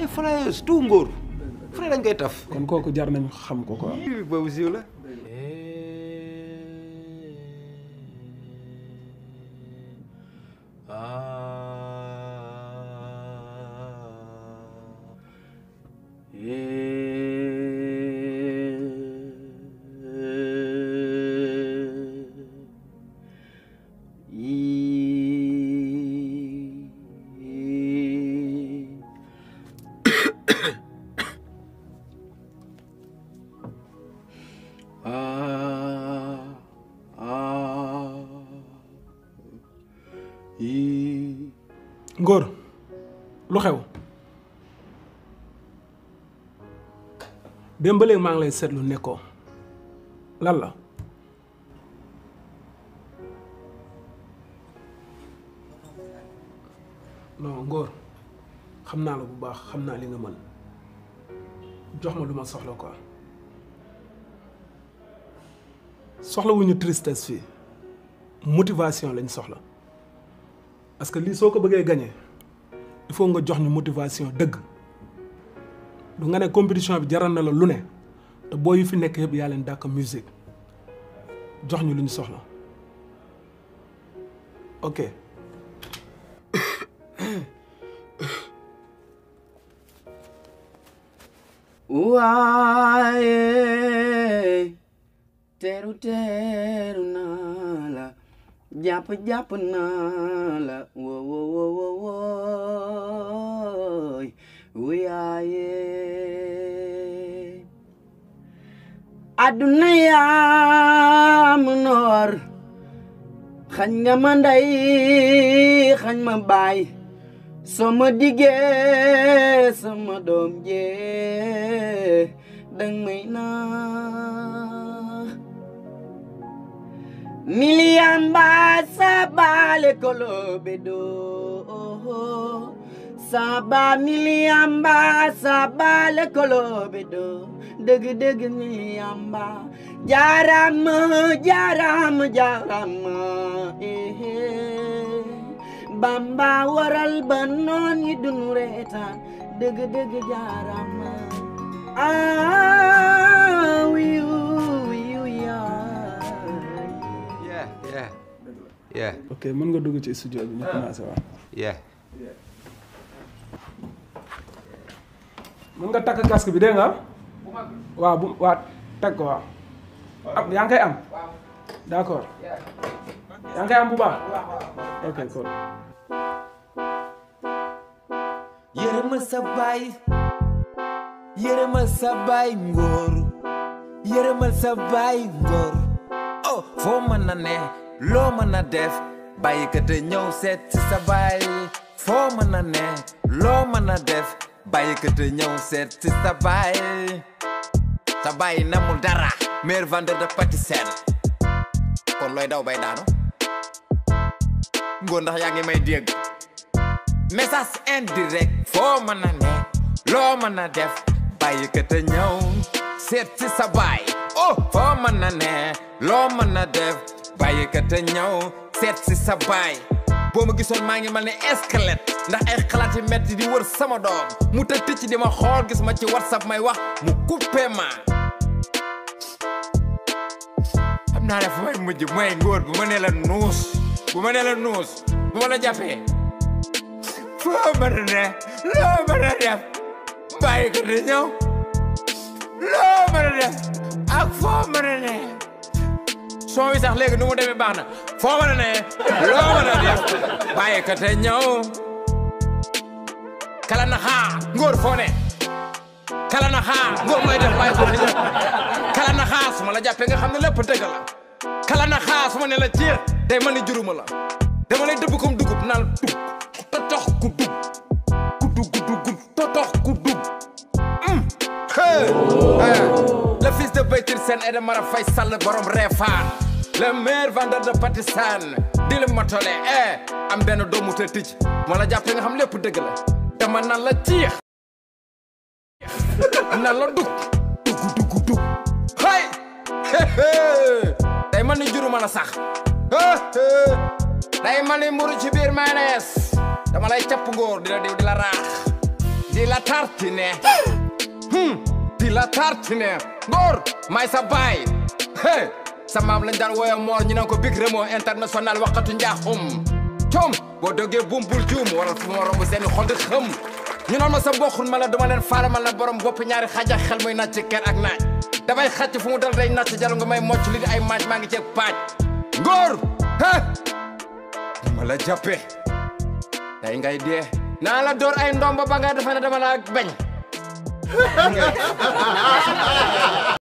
ay flyers tout ngóor fu ne dañ koy taf. kon kooku jar nañu xam ko quoi. boobu siiw la. Ngor lu xew démb ba léegi maa ngi lay seetlu nekkoo lan la non Ngor xam naa la bu baax xam naa li nga mën jox ma lu ma soxla quoi soxla wuñu tristesse fii motivation lañ soxla parce que lii soo ko bëggee gagner il faut nga jox ñu motivation dëgg du nga ne compétition bi jaral na la lu ne te boo yu fi nekk yëpp yaa leen dàq musique jox ñu lu ñu soxla ok. waaye teru teru naa la jàpp jàpp naa la wo wo wo wo wooy wuyaaye adduna yaa mu noor xañ nga ma ndey xañ ma baay soo ma diggee sama doom jee dang may naa miliamba sabale kolobe do saba miliamba sabale kolobe do dëgg dëgg miliamba jarama jarama jarama Bamba waral ba noon yi dunu reetaan dëgg dëgg jarama wiyu yeah. ok mën nga dugg ci studio bi ñu commencé waaw. yeah. mën nga takk casque bi dégg nga. waaw bu waa teg ko waaw. am yaa ngi koy am. d'accord. yaa ngi koy am bu baax. ok cool. yërëmal sa baay yërëmal sa baay Ngor yërëmal sa baay Ngor oh foo mën na ne loo mën a def bàyyi ka te ñëw seet ci sa baay foo mën a ne loo mën a def bàyyi ka te ñëw seet ci sa baay namul dara meilleur vendeur de pâtisserie kon looy daw bay daanu Ngor ndax yaa ngi may dégg message indirect foo mën a ne loo mën a def bàyyi ka te ñëw seet ci sa baay oh foo mën a ne loo mën a def bàyyi ka te ñëw seet ci sa baay boo ma gisoon maa ngi mel ne squelette ndax ay xalaat yi metti di wër sama doom mu të ticc di ma xool gis ma ci WhatsApp may wax mu coupé ma xam naa ne fu may mujj mooy Ngor bu ma nee la nuus bu ma nee la nuus bu ma la jàppee foo mën a ne loo mën a def bàyyi ko te ñëw loo mën a def ak foo mën a ne son wi sax léegi nu mu demee baax na foo mën a ne loo mën a def bàyyi ko te ñëw kala na xaa Ngor foo ne kala na xaa Ngor mooy def bàyyi ko te ñëw kala na xaa su ma la jàppee nga xam ne lépp dëgg la kala na xaa su ma ne la jeex day mën ni juruma la dama lay dëbb comme dugub naan dug totox ku dug ku dug ku dug totox ku dug le fils de Baytir Sène et de Mara Faye Sall borom Réfane le meilleur vendeur de pâtisserie di la motole am benn doomu te ticc ma la jàppee nga xam lépp dëgg la dama nan la ciix nan la dug dug dug hay day man ni juruma la sax day man ni mburu ci biir mayonnaise dama lay capp Ngor di la raax di la tartine di la tartine ngor may sa baay hey sa maam lañ daan wooye moor ñu naan ko Big Remo international waxatu njaaxum com boo dogee bumbul juum waral fu ma romb seeni xol di xëm ñu naan ma sa bokkul ma la duma leen faale ma la borom bopp ñaari xaja xel muy nàcc ker ak naaj damay xàcc fu mu dal day nàcc jalu nga may mocc li di ay maaj maa ngi ceeg paaj ngor ha dama la jàppe day ngay dee naa la door ay ndomba ba nga defe ne dama la bañ